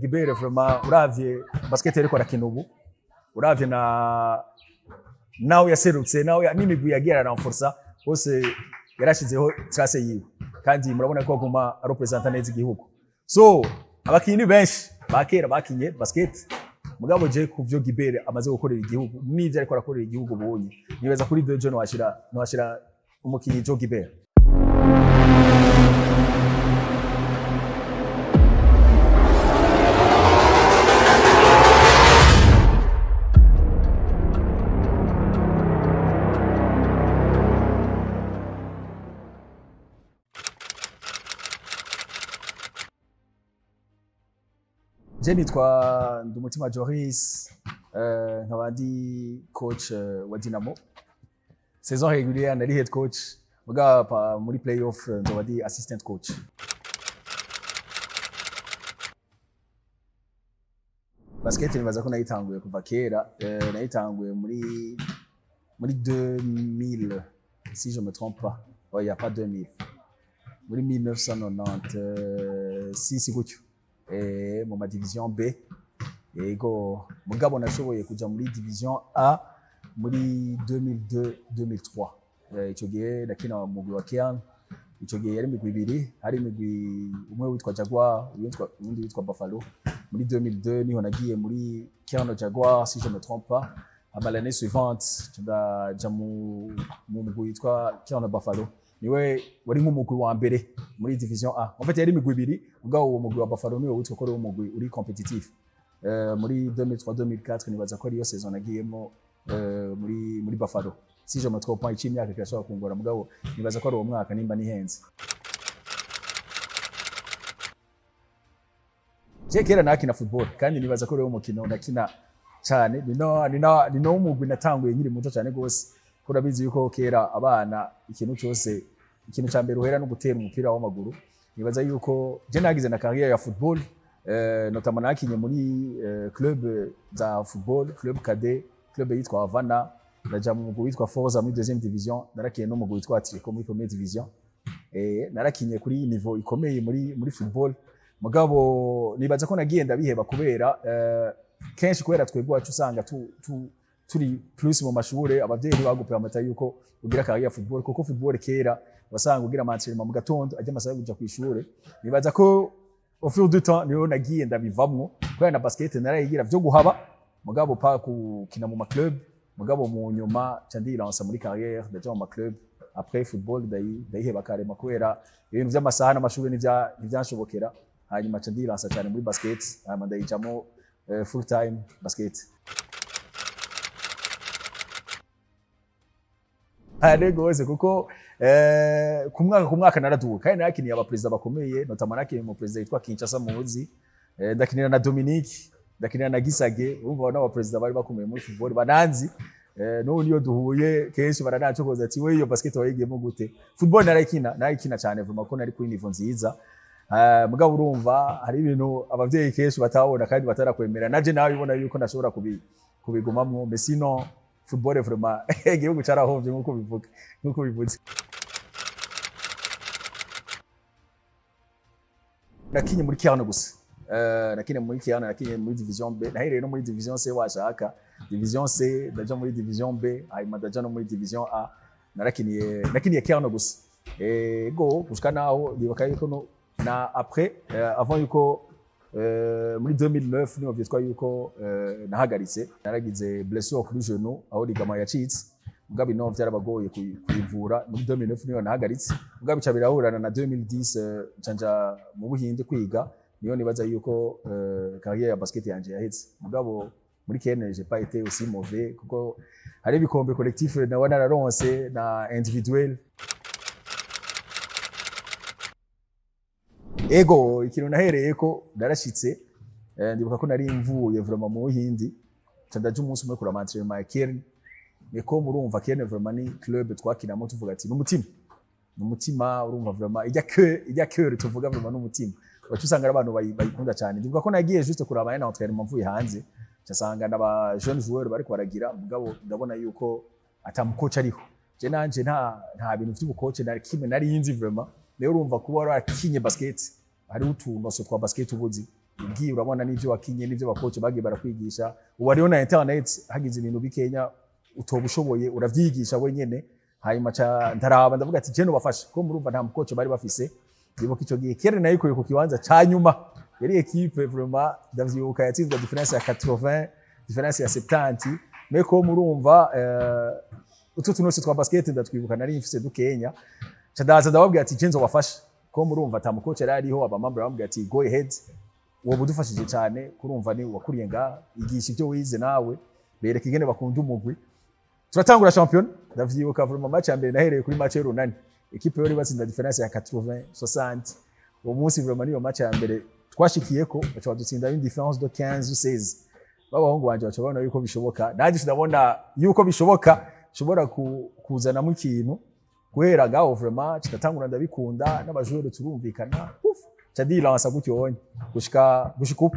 Gibert vraiment, uravye basket ariko arakina ubu, uravye na nawe yaserutse, nawe n'imigwi yagiye ararenforsa hose, yarashizeho trace yiwe, kandi murabona ko aguma arepresenta neza igihugu. So abakinyi ni benshi ba kera bakinye basket, mugabo je ku vyo Gibert amaze gukorera igihugu n'ivyo ariko arakorera igihugu bunye, nibaza kuri deux no washira umukinyi Joe Gibert. Je nitwa Ndumutima Joris, nkaba ndi coach wa Dynamo. Saison régulière nari head coach, muga pa muri playoff nzoba ndi assistant coach. Basket nibaza ko nayitanguye kuva kera, nayitanguye muri 2000 si je me trompe pas. Oh, il y a pas 2000. Muri 1996 gutyo. Mu ma division B. Yego, mugabo nashoboye kuja muri division A muri 2002 2003. Ico gihe nakina mu mugwi wa Kian. Ico gihe yari imigwi ibiri, hari imigwi umwe witwa Jaguar, uwundi witwa Buffalo. Muri 2002 niho nagiye muri Kian Jaguar si je me trompe pas. Hama l'année suivante ndaja mu mugwi witwa Kian Buffalo. Niwe wari nk'umugwi wa mbere muri division A. En fait yari imigwi ibiri, mugabo uwo mugwi wa Buffalo niwe witwa ko ari umugwi uri compétitif. Muri 2003 2004 nibaza ko ariyo saison nagiyemo muri Buffalo. Si je me trompe pas, ic'imyaka kirashobora kungora, mugabo nibaza ko ari uwo mwaka nimba nihenze. Je kera nakina football, kandi nibaza ko ari wo mukino nakina cyane, ni no umugwi natanguye nkiri muto cyane gose, ko urabizi yuko kera abana ikintu cyose, ikintu cya mbere uhera no gutera umupira w'amaguru. Nibaza yuko je nagize na carrière ya football, notamment nakinye muri club za football, club cadet, club yitwa Havana, ndaja mu mugwi witwa Forza muri deuxième division, narakinye no mu mugwi witwa Atletico muri première division. Narakinye kuri niveau ikomeye muri football, mugabo nibaza ko nagiye ndabiheba kubera kenshi kubera twebwe wacu usanga turi plus mu mashure, abavyeyi ntibagupermeta yuko ugira carrière ya football, kuko football kera wasanga ugira ama entraînement mu gatondo ajya amasaha yo kuja kw'ishure. Nibaza ko au fil du temps niho nagiye ndabivamwo, kubera na basket narayigira vyo guhaba, mugabo pa gukina mu ma club. Mugabo mu nyuma ca ndilansa muri carrière, ndaja mu ma club. Après football ndayiheba karema kubera ibintu vy'amasaha n'amashuri ntivyanshobokera. Hanyuma ca ndilansa cyane muri basket, hanyuma ndayijamo full time basket. Cyane gose, kuko ku mwaka naraduka, kandi narakiniye abaperezida bakomeye, notamment narakiniye mu perezida yitwa Kinshasa muzi, ndakinira na Dominique, ndakinira na Gisage. Urumva n'abaperezida bari bakomeye muri football bananzi. N'ubu niyo duhuye kenshi baranacokoza ati: "We, iyo basket wayigiyemo gute?" Football narayikina cyane vraiment, ko nari kuri niveau nziza. Mugabo urumva hari ibintu abavyeyi kenshi batabona kandi batarakwemera, naje nawe ibona yuko ndashobora kubigumamwo. Mais sinon football vraiment igihugu carahovye nkuko bivuga, nkuko bivuze. Nakinye muri Kiano gusa. Nakinye muri Kiano, nakinye muri division B, nahereye no muri division C washaka, division C, ndaja muri division B, hanyuma ndaja no muri division A. Nakiniye Kiano gusa. Ego, gushika naho ndibuka yuko no, na après, avant yuko muri 2009 niho vyitwa yuko nahagaritse, naragize blessure kuri genou aho ligament yacitse, mugabo ino vyarabagoye kuyivura. Muri 2009 niho nahagaritse, mugabo bica birahurana na 2010, nca mu Buhinde kwiga. Niyo nibaza yuko carrière ya basket yanje yaheze. Mugabo muri Kenya j'ai pas été aussi mauvais, kuko hari ibikombe collectif nawe nararonse na individuel. Ego, ikintu nahereye ko narashitse, ndibuka ko nari mvuye vraiment mu Buhindi, nca ndaja umunsi umwe kuraba entraînement ya Kern. Niko murumva Kern vraiment ni club twakinamo tuvuga ati n'umutima, n'umutima. Urumva vraiment ijya cœur tuvuga vraiment n'umutima, wacu usanga ari abantu bayikunda cyane. Ndibuka ko nagiye juste kuraba na entraînement mvuye hanze, nsanga n'aba jeunes joueurs bariko baragira, mugabo ndabona yuko ata mukoci ariho. Je nanje nta bintu vy'ubukoce nari kimwe nari nzi vraiment. Rero urumva kuba warakinye basket, hariho utunoso twa basket ubuzi. Ugiye urabona n'ivyo wakinye n'ivyo ba coach bagiye barakwigisha. Ubu hariho na internet, hagize ibintu bikenya utoba ushoboye uravyigisha wenyene. Hanyuma ca ndaraba, ndavuga ati je nobafasha, ko murumva nta mu coach bari bafise. Ndibuka ico gihe kera nayikuye ku kibanza ca nyuma, yari équipe vraiment, ndavyibuka, yatsinzwe différence ya 80, différence ya 70. Mais ko murumva utwo tuntu twa basket ndatwibuka, nari mfise dukenya. Ca ndaza ndababwira ati je nzobafasha, ko murumva ata mu coach yari ariho. Aba membres bambwira ati go ahead, wowe udufashije cyane, kurumva ni wakuriye nga, igisha ibyo wize nawe, bereka ingene bakunda umugwi. Turatangura champion. Ndavyibuka vraiment, match ya mbere nahereye kuri match y'Urunani, équipe yari batsinda différence ya 80 60. Uwo munsi vraiment niyo match ya mbere twashikiyeko, baca badutsinda une différence de 15 ou 16. B'abahungu banje baca babona yuko bishoboka, nanjye ndabona yuko bishoboka, nshobora kuzanamo ikintu. Guhera ngaho vraiment kidatangura, ndabikunda n'aba joueurs turumvikana, uf, ca ndilansa gutyo onye gushika ubu.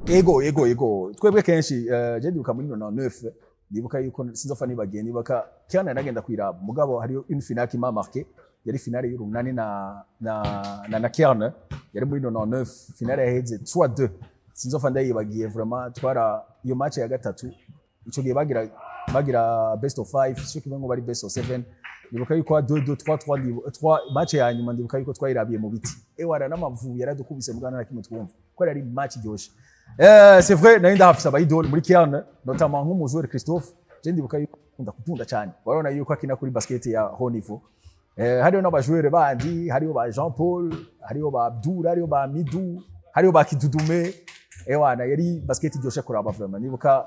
Ego, twebwe kenshi je ndibuka muri 99, ndibuka yuko sinzofa nibagiye, nibuka cyane nagenda kwiraba, mugabo hariyo une finale qui m'a marqué, yari finale y'Urunani na Kerne, yari muri 99, finale yaheze 3-2. Sinzofa ndayibagiye vraiment. Twara iyo match ya gatatu, ico gihe bagira best of 5, cyo kimwe ngo bari best of 7. Ndibuka yuko 2 2 3 3 3 match ya nyuma, ndibuka yuko twayirabiye mu biti, ewara n'amavubi yaradukubise mugana na kimwe twumva ko yari match iryoshe. C'est vrai, nari ndahafise aba idoles muri Kerne, notamment nk'umu joueur Christophe. Je ndibuka yuko akunda kukunda cyane, warabona yuko akina kuri basket ya haut niveau. Hariho n'aba joueurs bandi, hariho ba Jean Paul, hariho ba Abdul, hariho ba Midu, hariho ba Kidudume. Ewana, yari basket iryoshe kuraba vraiment. Nibuka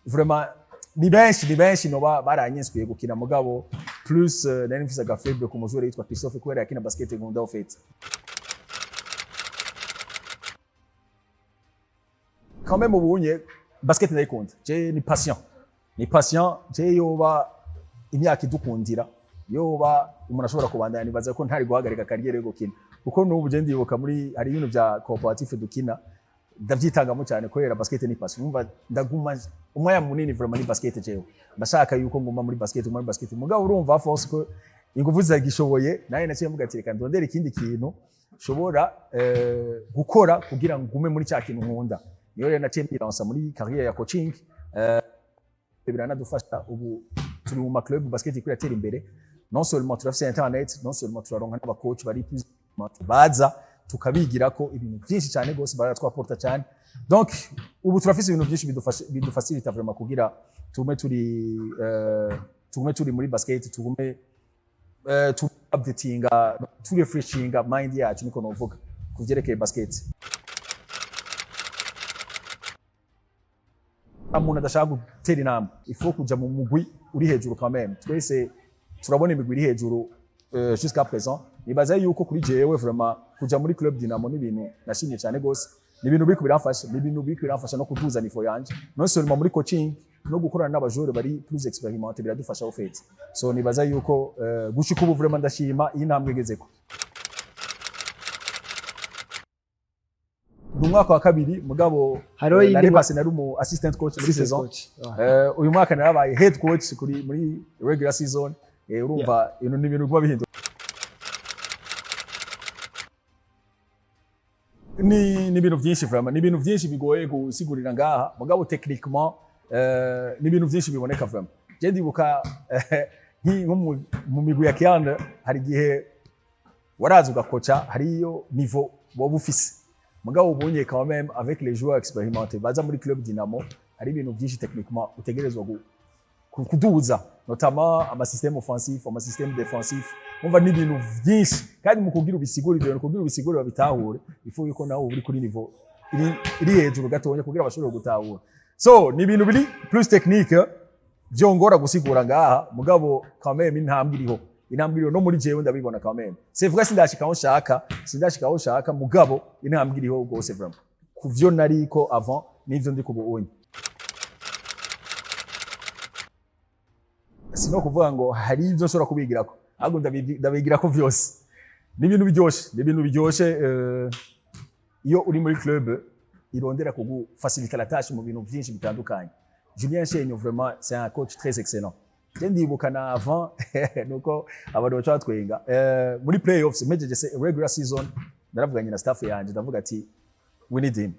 vraiment ni benshi noba baranyinspiye gukina, mugabo plus nari mfise aga faible ku mu joueur yitwa Christophe, kubera yakina basket nkunda au fait. Quand même ubunye basket ndayikunda, je ni passion, ni passion. Je yoba imyaka idukundira, yoba umuntu ashobora kubandanya, nibaza ko ntari guhagarika carrière yo gukina, kuko n'ubu je ndibuka muri hari ibintu bya coopérative dukina, ndavyitangamo cyane kubera basket ni passion. Umva, ndaguma umwanya munini vraiment ni basket. Jewe ndashaka yuko nguma muri basket, muri basket, mugabo urumva force ko ingufu zitagishoboye, nawe naciye mvuga ati reka ndondere ikindi kintu nshobora gukora kugira ngo ngume muri cya kintu nkunda. Niyo rero naciye mbilansa muri carrière ya coaching. Biranadufasha, ubu turi mu ma club, basket iko iratera imbere. Non seulement turafise internet, non seulement turaronka n'aba coach bari plus baza tukabigirako ibintu byinshi cyane gose, baratwaporta cyane. Donc ubu turafise ibintu byinshi bidufasha, bidufacilita vraiment kugira tugume turi muri basket, tugume tu updatinga, tu refreshinga mind yacu, niko novuga kuvyerekeye basket. Umuntu adashaka gutera intambwe, il faut kuja mu mugwi uri hejuru. Quand même twese turabona imigwi iri hejuru jusqu'à présent. Nibaza yuko kuri jewe vraiment kuja muri club Dynamo ni ibintu nashimye cyane gose, ni ibintu biriko biramfasha, ni ibintu biriko biramfasha no kuduza niveau yanje, non seulement muri coaching, no gukorana n'aba joueurs bari plus expérimentés biradufasha au fait. So nibaza yuko gushika ubu vraiment ndashima iyi ntambwe igezeko. Ni umwaka wa kabiri, mugabo Hariho iyindi l'année passée nari umu assistant coach muri Assistant saison. coach. Ah. Uyu mwaka narabaye head coach kuri muri regular season. Urumva ibintu ni ibintu biguma bihinduka. Ni ibintu byinshi vraiment, ni ibintu byinshi bigoye gusigurira ngaha, mugabo techniquement ni ibintu byinshi biboneka vraiment. Je ndibuka nko mu migwi ya Kiande, hari igihe waraza ugakoca, hariyo niveau woba ufise, mugabo ubunye quand même avec les joueurs expérimentés baza muri club Dynamo, hari ibintu byinshi techniquement utegerezwa kuduza, notamment ama système offensif, ama système défensif. Umva, ni ibintu byinshi, kandi mu kugira ubisigure ibyo bintu, kugira ubisigure babitahure, il faut yuko nawe uri kuri niveau iri hejuru gatonya kugira bashobore gutahura. So ni ibintu biri plus technique vyongora gusigura ngaha, mugabo quand même intambwe iriho, intambwe iriho no muri jewe ndabibona. Quand même c'est vrai, sindashika aho nshaka, sindashika aho nshaka, mugabo intambwe iriho rwose vraiment kuvyo nariko avant n'ivyo ndi kubunye. Sino kuvuga ngo hari ibyo nshobora kubigirako, ahubwo ndabigirako vyose. Ni ibintu biryoshe, ni ibintu biryoshe iyo uri muri club irondera kugufacilita la tâche mu bintu byinshi bitandukanye. Julien Chenyo vraiment c'est un coach très excellent. Je ndibuka na avant nuko abantu baca batwenga. Muri playoffs mejeje regular season, naravuganye na staff yanje, ndavuga ati: "We need him."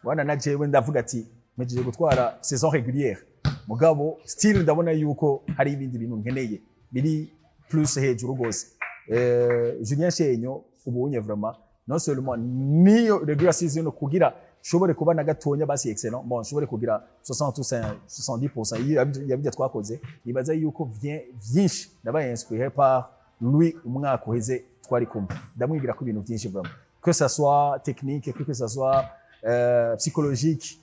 Wana na jewe ndavuga ati mejeje gutwara saison régulière, mugabo still ndabona yuko hari ibindi bintu nkeneye biri plus hejuru gose. Julien Shenyo ubunye vraiment, non seulement niyo regular season kugira shobore kuba na gatonya basi excellent, bon, shobore kugira 60 ou 70% yabijya twakoze. Nibaza yuko vyinshi nabaye inspiré par lui. Umwaka uheze twari kumwe, ndamwigira ko ibintu byinshi vraiment, que ça soit technique, que ça soit psychologique,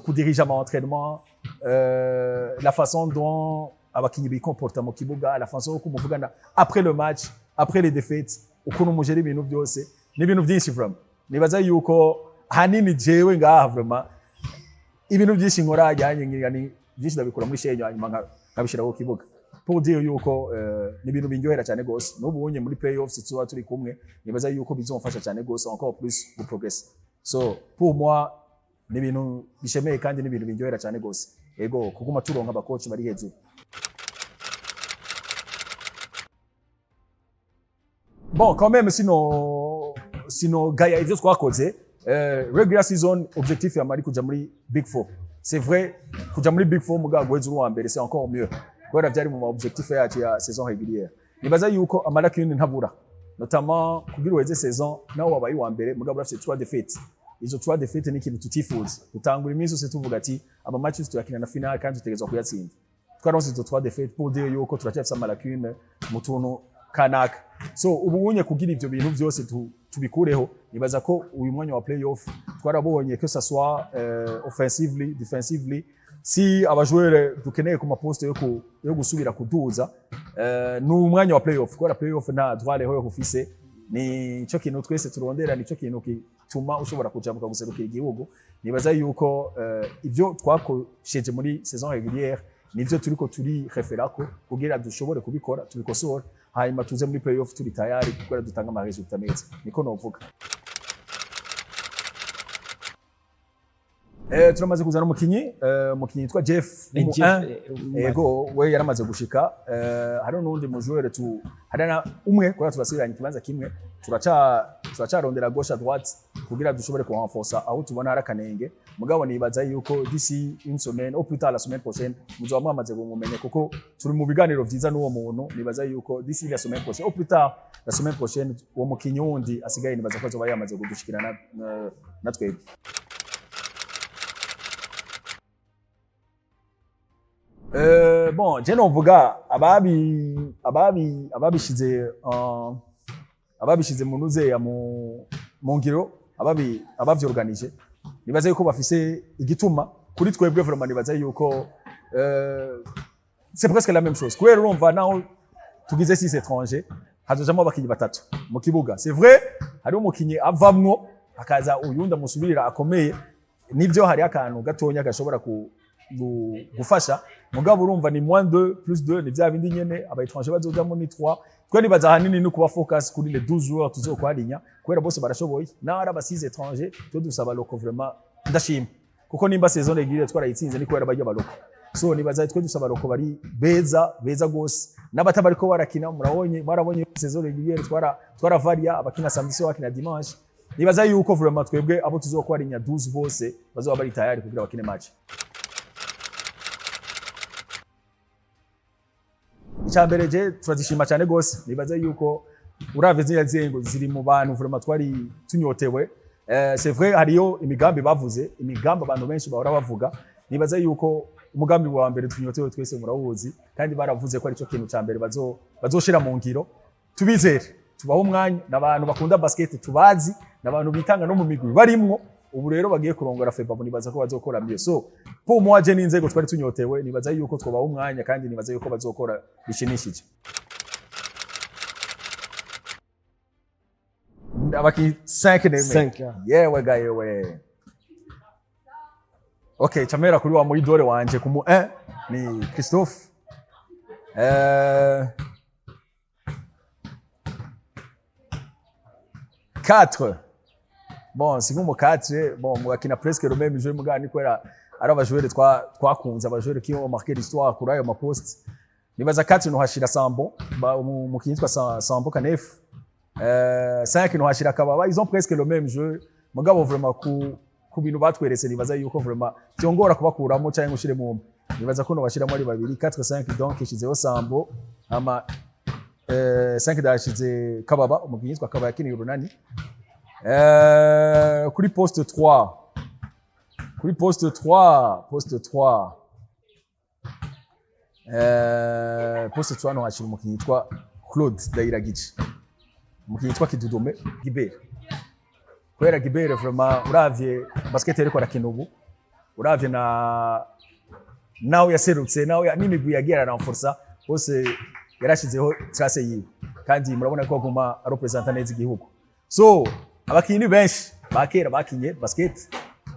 kudirija ama entraînement, la façon dont abakinyi bikomporta mu kibuga, la façon uko muvugana après le match, après les défaites, ukuntu mujera ibintu byose. Ni ibintu byinshi vraiment. Nibaza yuko hanini jewe ngaha vraiment ibintu byinshi nkora ajyanye ngira ni byinshi ndabikura muri Shenyo, hanyuma nkabishyira ku kibuga, pour dire yuko ni ibintu binyohera cyane gose. N'ubu unye muri playoffs tuba turi kumwe, nibaza yuko bizomfasha cyane gose encore plus guprogress. So pour moi ni ibintu bishemeye kandi ni ibintu binyohera cyane gose, ego, kuguma turonka abakoci bari hejuru. Bon, quand même, sino gaya ivyo twakoze regular season, objectif yamari kuja muri Big Four. C'est vrai, kuja muri Big Four mugabo guheza uri uwa mbere, c'est encore mieux, kubera vyari mu ma objectif yacu ya saison régulière. Nibaza yuko ama lacunes ntabura, notamment kugira uheze saison nawe wabaye uwa mbere mugabo urafise trois défaites. Izo trois défaites ni ikintu tutifuza. Dutangura iminsi yose tuvuga ati ama matches tuyakina na final kandi dutegerezwa kuyatsinda. Twaronse izo trois défaites pour dire yuko turacyafise ama lacunes mu tuntu kanaka. So ubu unye kugira ivyo bintu vyose tubikureho, nibaza ko uyu mwanya wa playoff twarabonye, que ça soit offensively, defensively, si abajoueur dukeneye ku maposte yo gusubira kuduza, ni umwanya wa playoff, kubera playoff nta droit l'erreur ufise. Ni cyo kintu twese turondera, nico kintu gituma ushobora kujabuka guserukira igihugu. Nibaza yuko ivyo twakosheje muri saison régulière nivyo turiko turi referako kugira dushobore kubikora, tubikosora, hanyuma tuze muri playoff turi tayari kugira dutanga ama résultats meza. Niko novuga. Turamaze kuzana umukinyi yitwa Jeff Ni mu Jeff, un. Ego, we yaramaze gushika. Hariho n'uwundi mujoueur tu hari na umwe kubera turasubiranye ikibanza kimwe, turacarondera gauche à droite kugira dushobore kurenforsa aho tubona hari akanenge. Mugabo nibaza yuko d'ici une semaine, au plus tard la semaine prochaine, muzoba mwamaze kumumenya, kuko turi mu biganiro vyiza n'uwo muntu. Nibaza yuko d'ici la semaine prochaine, au plus tard la semaine prochaine, uwo mukinyi wundi asigaye nibaza ko azoba yamaze kudushikira na twebwe. Bon, je novuga ababishize mu nuzeya mu ngiro, abavyorganije, nibaza yuko bafise igituma kuri twebwe. Vraiment nibaza yuko c'est presque la même chose, kubera urumva naho tugize six étrangers, hazojamwo abakinyi batatu mu kibuga. C'est vrai, hariho umukinyi avamwo hakaza uyundi amusubirira akomeye, nivyo, hari akantu gatonya gashobora gufasha, mugabo urumva ni moins 2 plus 2, ni vya bindi nyene. Aba étranger bazojamwo ni 3. Twe nibaza ahanini ni kuba focus kuri les 12 joueurs tuzokwarinya, kubera bose barashoboye naho ari aba 6 étrangers. Twe dusaba locaux. Vraiment ndashima, kuko nimba saison régulière twarayitsinze ni kubera barya balocaux. So nibaza twe dusaba locaux bari beza, beza gose, n'abatabariko barakina. Murabonye, mwarabonye saison régulière twaravaria abakina samedi soir, bakina dimanche. Nibaza yuko vraiment twebwe abo tuzokwarinya 12 bose bazoba bari tayari kugira bakine match. Icya mbere, je turazishima cyane gose. Nibaza yuko uravye ziriya nzego ziri mu bantu vraiment twari tunyotewe. C'est vrai, hariyo imigambi bavuze, imigambi abantu benshi bahora bavuga. Nibaza yuko umugambi wa mbere tunyotewe twese murawuzi, kandi baravuze ko aricyo kintu cya mbere bazoshira mu ngiro. Tubizere, tubaho umwanya n'abantu bakunda basket, tubazi n'abantu bitanga no mu migwi barimwo. Ubu rero bagiye kurongora FEBABU, nibaza ko bazokora mieux. So pour moi, je n'inzego twari tunyotewe, nibaza yuko twobaha umwanya kandi nibaza yuko bazokora bishimishije. Abakinyi 5 neme. Cinq, yeah. Yewe ga yewe, okay, chamera kuri wa muidore wanje ku mu 1 ni Christophe. 4, bon, si nk'umu 4, bon, mugakina presque le même jeu, mugani kubera ari abajoueur twakunze, abajoueur qui ont marqué l'histoire kuri ayo maposte. Nibaza 4 nohashira Sambo, umukinyi yitwa Sambo Kanef. 5 nohashira Kababa. Ils ont presque le même jeu, mugabo vraiment ku bintu batweretse, nibaza yuko vraiment byongora kubakuramo cyangwa ushiremo umwe. Nibaza ko nobashiramo ari babiri, 4 5. Donc ishizeho Sambo, ama 5 dashize Kababa, umukinyi yitwa Kababa yakiniye Urunani. Kuri poste 3, kuri poste 3, poste 3, poste 3 nohashira umukinyi yitwa Claude Ndayiragije, umukinyi yitwa Kidudume Gibert, kubera Gibert vraiment uravye basket ariko arakina ubu, uravye na nawe yaserutse, nawe n'imigwi yagiye ararenforsa bose, yarashizeho trace yiwe, kandi murabona ko aguma arepresenta neza igihugu. So abakinyi ni benshi ba kera bakinye basket,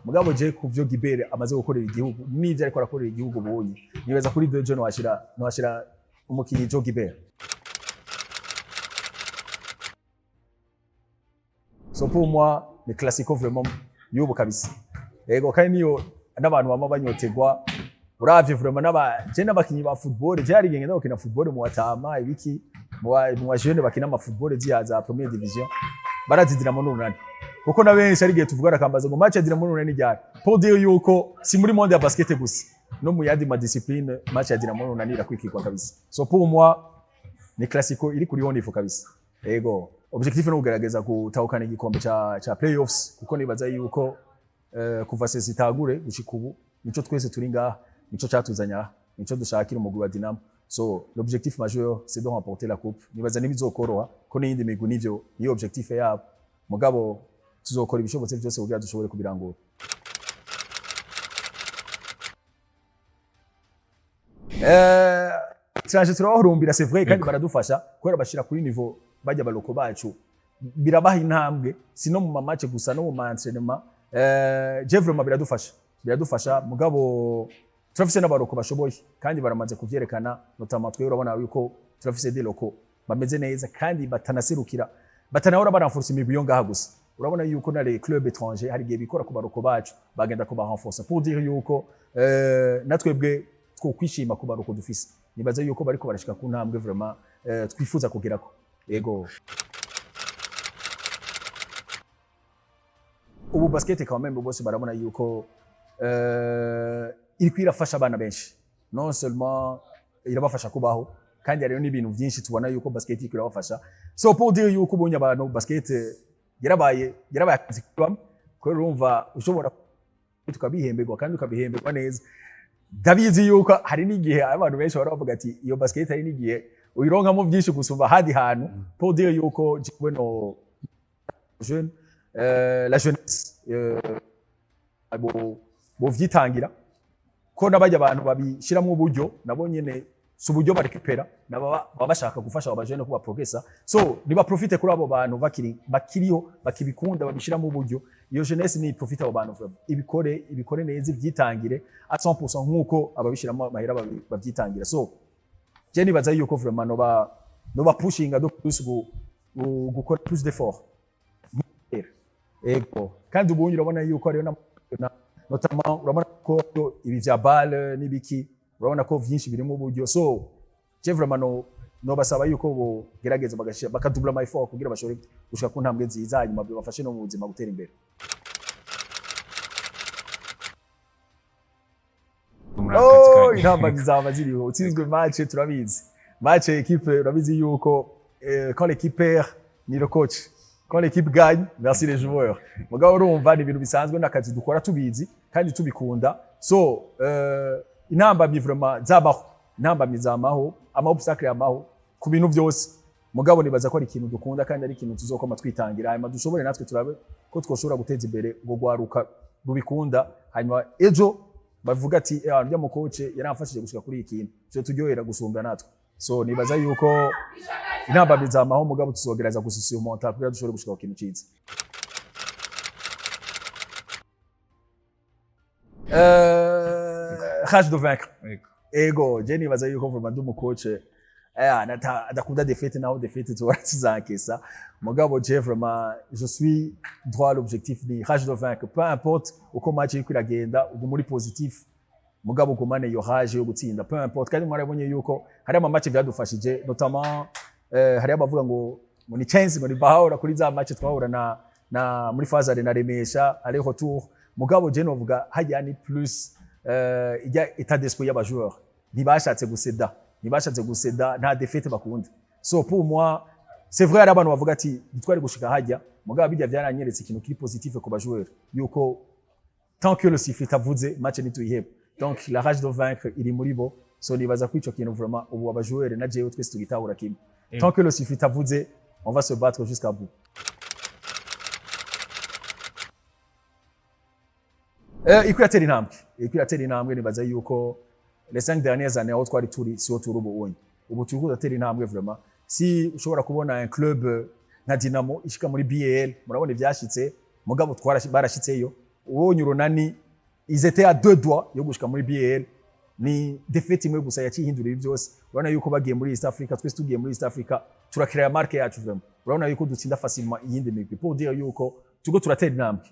mugabo je ku vyo Gibert amaze gukorera igihugu n'ivyo ariko arakorera igihugu ubonye, nibaza kuri Dojo no washira umukinyi Joe Gibert. So pour moi ni classico vraiment y'ubu kabisa. Yego, kandi niyo n'abantu bama banyotegwa. Uravye vraiment n'aba je n'abakinyi ba football, je hari igihe ngenda gukina football mu batama ibiki, mu ba jeune bakina ama football ziya za première division, barazi Dinamo n'Urunani, kuko na benshi ari igihe tuvugana akambaza ngo match ya Dinamo n'Urunani ryari, pour dire yuko si muri monde ya basket gusa, no mu yandi ma discipline match ya Dinamo n'Urunani irakwikirwa kabisa. So pour moi ni classico iri kuri haut niveau kabisa. Yego, objectif ni ukugerageza gutahukana igikombe ca playoffs, kuko nibaza yuko kuva saison itagure gushika ubu, nico twese turi ngaha, nico catuzanye aha, nico dushakira umugwi wa Dinamo. So l'objectif majeur, c'est de remporter la coupe. Nibaza ntibizokoroha ko n'iyindi migwi nivyo niyo objectif yabo, mugabo tuzokora ibishobotse byose kugira dushobore kubirangura. Turaje turabahurumbira, c'est vrai, kandi baradufasha kubera bashira kuri niveau bajya ba locaux bacu, birabaha intambwe, si no mu ma match gusa, no mu ma entraînement. Je vraiment biradufasha, mugabo turafise n'aba locaux bashoboye kandi baramaze kuvyerekana. Notamment twe urabona yuko turafise des locaux bameze neza kandi batanaserukira, batanahora barenforce imigwi yo ngaha gusa. Urabona yuko na les clubs étrangers hari igihe bikora ku ba locaux bacu, bagenda kuba renforcer, pour dire yuko natwebwe twokwishima ku ba locaux dufise. Nibaza yuko bariko barashika ku ntambwe vraiment twifuza kugerako. Yego, ubu basket quand même bose barabona yuko iriko irafasha abana benshi. Non seulement irabafasha kubaho, kandi hariho n'ibintu byinshi tubona yuko basket iriko irabafasha. So pour dire yuko ubonye abantu basket yarabaye akazi kubamo, kubera urumva ushobora tukabihemberwa kandi ukabihemberwa neza. Ndabizi yuko hari n'igihe abantu benshi bahora bavuga ati iyo basket hari n'igihe uyironkamo byinshi gusumba ahandi hantu. Pour dire yuko jewe no jeune, la jeunesse, bo vyitangira, ko n'abajya abantu babishyiramo uburyo nabo nyene si uburyo barekipera, nabo baba bashaka gufasha abo bajene ko baprogressa. So nibaprofite kuri abo bantu bakiriho, bakibikunda, babishyiramo uburyo. Iyo jeunesse ni profite abo bantu vraiment, ibikore neza, ibyitangire à 100% nkuko ababishyiramo amahera babyitangira. So je nibaza yuko vraiment noba pushinga de plus gukora plus d'effort. Ego, kandi ubundi urabona yuko hariho na notamment urabona ko ibi vya BAL n'ibiki, urabona ko vyinshi birimo uburyo. So je vraiment no basaba yuko bogerageza bagashira, bakadubla ama effort kugira bashobore gushika ku ntambwe nziza, hanyuma bibafashe no mu buzima gutera imbere. Muri aka kazi Oh, kanyu. Intambamyi zaba ziriho. Utsinzwe match, turabizi, match équipe, urabizi yuko quand l'équipe perd, ni le coach, quand l'équipe gagne, merci les joueurs. Mugabo urumva ni ibintu bisanzwe n'akazi dukora tubizi kandi tubikunda. So intambamyi vraiment zabaho, intambamyi zamaho, ama obstacle yamaho ku bintu byose, mugabo nibaza ko ari ikintu dukunda kandi ari ikintu tuzokoma twitangira, hanyuma dushobore natwe turabe ko twoshobora guteza imbere ubwo rwaruka rubikunda, hanyuma ejo bavuga ati: "Eh, urya mu coach yaramfashije gushika kuri iki kintu." Cyo turyohera gusumba natwe. So nibaza yuko intambamyi zamaho, mugabo tuzogerageza gusurmonta kugira dushobore gushika ku kintu ciza. Rage de vaincre. Yego. Ego, je nibaza yuko vraiment ndi umu coach adakunda défaite, naho défaite tuhora tuzankesa, mugabo je vraiment je suis droit à l'objectif, ni rage de vaincre. Peu importe uko match iriko iragenda, uguma uri positif. Mugabo ugumane iyo rage yo gutsinda, peu importe. Kandi mwarabonye yuko hari ama match vyadufashije, notamment hari abavuga ngo ni chance, ngo ni bahahora kuri za match twahura na muri phase aller na Remesha, aller retour. Mugabo je novuga hajya ni plus ijya état d'esprit y'aba joueur. Ntibashatse gucéda, ntibashatse gucéda, nta défaite bakunda. So pour moi, c'est vrai, hari abantu bavuga ati ntitwari gushika hajya, mugabo bijya byaranyeretse ikintu kiri positif ku ba joueur, yuko tant que le sifflet itavuze, match ntituyiheba. Donc la rage de vaincre iri muri bo. So nibaza ko ico kintu vraiment ubu aba joueur na jewe twese tugitahura kimwe: tant que le sifflet itavuze, on va se battre jusqu'à bout. Iko iratera intambwe, iko iratera intambwe. Nibaza yuko les 5 dernières années, aho twari turi siho turi ubu unye. Ubu turiko turatera intambwe vraiment. Si ushobora kubona un club nka Dynamo ishika muri BAL, murabona ivyashitse, mugabo barashitseyo. Ubonye Urunani, ils étaient à deux doigts yo gushika muri BAL, ni défaite imwe gusa yaciye ihindura ibi byose. Urabona yuko bagiye muri East Africa, twese tugiye muri East Africa, turakrea marque yacu vraiment. Urabona yuko dutsinda facilement iyindi migwi, pour dire yuko turiko turatera intambwe.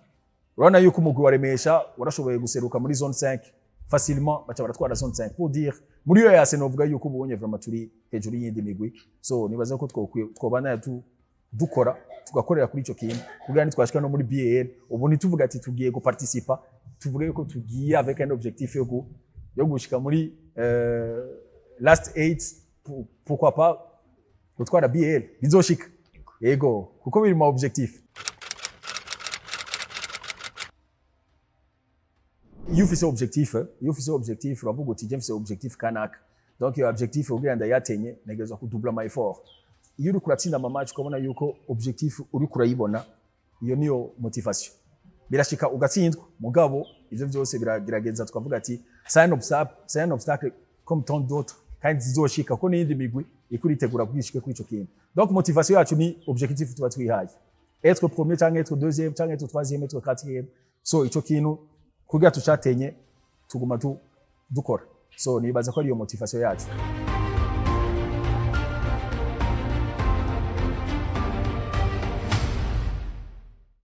Urabona yuko umugwi wa Remesha warashoboye guseruka muri zone 5 facilement, baca baratwara zone 5. Pour dire muri yo yase, novuga yuko ubonye vraiment turi hejuru y'iyindi migwi. So nibaza ko twobana tu dukora, tugakorera kuri ico kintu kugira nitwashika no muri BAL, ubu ntituvuga ati tugiye guparticipa, tuvuge yuko tugiye avec un objectif yo gushika muri last eight, pourquoi pas gutwara BAL. Bizoshika, yego, kuko biri mu objectif. Iyo ufise objectif, iyo ufise objectif, uravuga uti je mfise objectif kanaka. Donc iyo objectif, kugira ndayatenye, ntegerezwa kudubla ama effort. Iyo uriko uratsinda ama match, ukabona yuko objectif uriko urayibona, iyo niyo motivation. Birashika ugatsindwa, mugabo ivyo vyose biragerageza, tukavuga ati c'est un obstacle, c'est un obstacle comme tant d'autres, kandi zizoshika ko n'iyindi migwi iko iritegura kwishike kuri ico kintu. Donc motivation yacu ni objectif tuba twihaye: être premier canke être deuxième canke être troisième, être quatrième. So ico kintu kugira tucatenye, tuguma dukora. So nibaza ko ariyo motivation yacu.